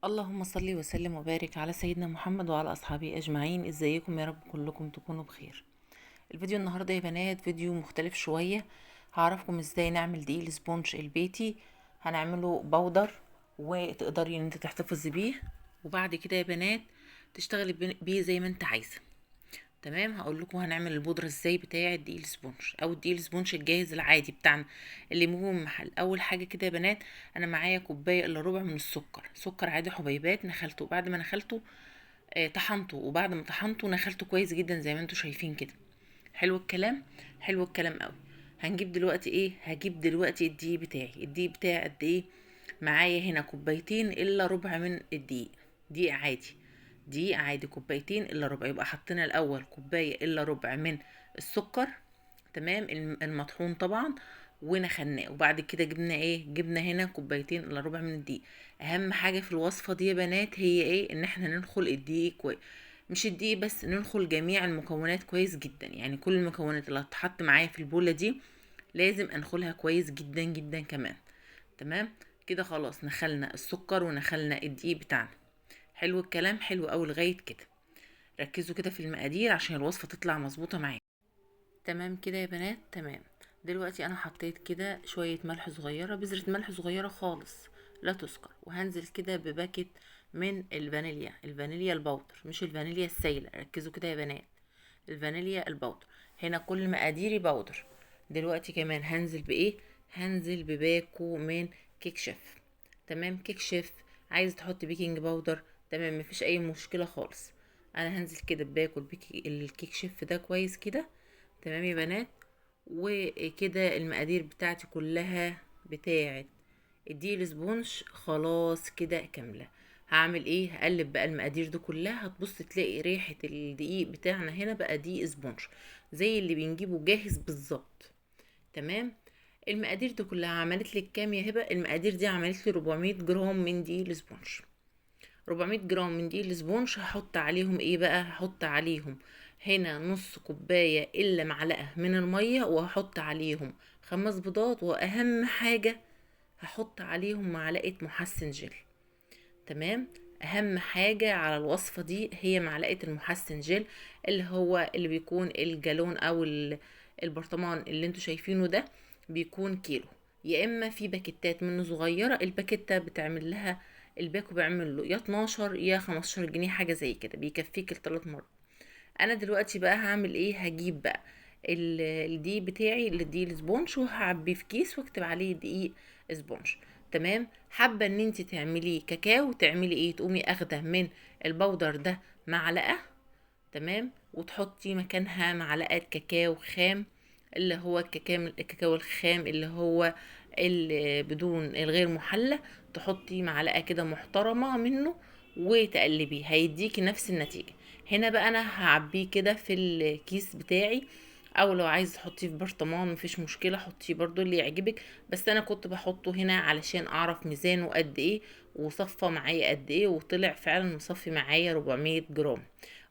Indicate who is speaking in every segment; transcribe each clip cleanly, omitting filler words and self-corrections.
Speaker 1: اللهم صل وسلم وبارك على سيدنا محمد وعلى اصحابه اجمعين. ازيكم؟ يا رب كلكم تكونوا بخير. الفيديو النهارده يا بنات فيديو مختلف شوية، هعرفكم ازاي نعمل دقيق ال sponge البيتي. هنعمله powder وتقدري ان انت تحتفظي بيه، وبعد كده يا بنات تشتغلي بيه زي ما انت عايزه. تمام، هقول لكم هنعمل البودره ازاي بتاعه دقيق ال sponge او دقيق ال sponge الجاهز العادي بتاعنا اللي موجود من المحل. اول حاجة كده يا بنات، انا معايا كوباية الا ربع من السكر، سكر عادي حبيبات، نخلته. بعد ما نخلته طحنته، وبعد ما طحنته نخلته كويس جدا زي ما انتم شايفين كده. حلو الكلام، حلو الكلام قوي. هنجيب دلوقتي ايه؟ هجيب دلوقتي الدقيق بتاعي. الدقيق بتاعي قد ايه؟ معايا هنا كوبايتين الا ربع من الدقيق، دقيق عادي، دقيق عادي كوبايتين الا ربع. يبقى حطينا الاول كوباية الا ربع من السكر، تمام، المطحون طبعا، ونخلناه. وبعد كده جبنا ايه؟ جبنا هنا كوبايتين الا ربع من الدقيق. اهم حاجة في الوصفة دي يا بنات هي ايه؟ ان احنا ننخل الدقيق كويس، مش الدقيق بس، ننخل جميع المكونات كويس جدا. يعني كل المكونات اللي هتتحط معايا في البوله دي لازم انخلها كويس جدا جدا كمان. تمام كده، خلاص نخلنا السكر ونخلنا الدقيق بتاعنا. حلو الكلام، حلو قوي لغاية كده. ركزوا كده في المقادير عشان الوصفة تطلع مظبوطة معاكم. تمام كده يا بنات، تمام. دلوقتي انا حطيت كده شوية ملح صغيرة، بذرة ملح صغيرة خالص لا تذكر، وهنزل كده بباكت من الفانيليا، الفانيليا ال powder مش الفانيليا السايله. ركزوا كده يا بنات، الفانيليا ال powder. هنا كل مقاديري powder. دلوقتي كمان هنزل بايه؟ هنزل بباكو من كيك شيف. تمام، كيك شيف. عايز تحط baking powder، تمام، مفيش اي مشكلة خالص. انا هنزل كده بباكو الكيك شيف ده كويس كده. تمام يا بنات، وكده المقادير بتاعتي كلها بتاعت الدقيق ال sponge خلاص كده كاملة. هعمل ايه؟ هقلب بقى المقادير دي كلها. هتبص تلاقي ريحه الدقيق بتاعنا هنا بقى دقيق sponge زي اللي بنجيبه جاهز بالظبط. تمام، المقادير دي كلها عملت لك كام يا هبه؟ المقادير دي عملت لي 400 جرام من دقيق ال sponge. 400 جرام من دقيق ال sponge. هحط عليهم ايه بقى؟ هحط عليهم هنا نص كوباية الا معلقه من المية، وهحط عليهم 5 بيضات، واهم حاجة هحط عليهم معلقه محسن جل. تمام، اهم حاجة على الوصفة دي هي معلقه المحسن جل، اللي هو اللي بيكون الجالون او البرطمان اللي انتوا شايفينه ده، بيكون كيلو، يا اما في باكيتات منه صغيرة. الباكيته بتعمل لها الباكو بيعمل له يا 12 يا 15 جنيه، حاجة زي كده، بيكفيك الثلاث مرات. انا دلوقتي بقى هعمل ايه؟ هجيب بقى الدقيق بتاعي اللي دقيق ال sponge، وهعبيه في كيس واكتب عليه دقيق sponge. تمام، حابة ان انت تعمليه كاكاو، تعملي ايه؟ تقومي اخده من ال powder ده معلقه، تمام، وتحطي مكانها معلقه كاكاو خام، اللي هو الكاكاو الخام اللي هو اللي بدون الغير محلى، تحطي معلقه كده محترمه منه وتقلبيه، هيديكي نفس النتيجة. هنا بقى انا هعبيه كده في الكيس بتاعي، او لو عايز تحطيه في برطمان مفيش مشكلة، حطيه برضو اللي يعجبك، بس انا كنت بحطه هنا علشان اعرف ميزانه قد ايه وصفى معايا قد ايه، وطلع فعلا مصفي معايا 400 جرام.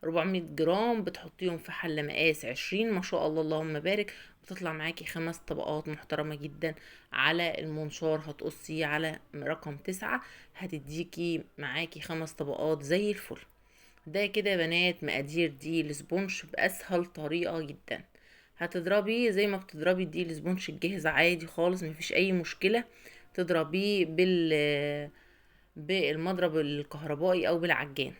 Speaker 1: 400 جرام بتحطيهم في حله مقاس 20، ما شاء الله اللهم بارك، بتطلع معاكي 5 طبقات محترمه جدا. على المنشار هتقصي على رقم 9، هتديكي معاكي 5 طبقات زي الفل. ده كده يا بنات مقادير دي ال sponge باسهل طريقه جدا. هتضربيه زي ما بتضربي دي ال sponge الجاهز عادي خالص، مفيش اي مشكلة. تضربيه بالمضرب الكهربائي او بالعجان.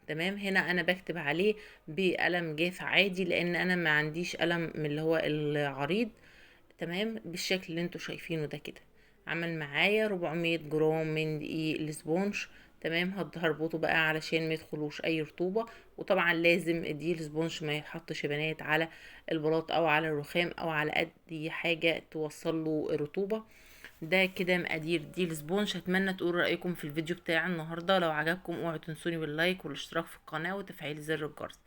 Speaker 1: تمام، هنا انا بكتب عليه بقلم جاف عادي لان انا ما عنديش قلم من اللي هو العريض. تمام، بالشكل اللي انتوا شايفينه ده كده عمل معايا 400 جرام من دقيق ال sponge. تمام، هربطه بقى علشان ما يدخلوش اي رطوبة. وطبعا لازم دقيق ال sponge ما يتحطش يا بنات على البلاط او على الرخام او على اي حاجة توصل له الرطوبة. ده كده مقادير دقيق ال sponge. اتمنى تقولوا رايكم في الفيديو بتاع النهارده. لو عجبكم اوعوا تنسوني بال like والاشتراك في القناة وتفعيل زر الجرس.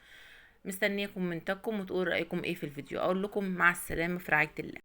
Speaker 1: مستنيه كومنتاتكم وتقولوا رايكم ايه في الفيديو. اقول لكم مع السلامة في رعاية الله.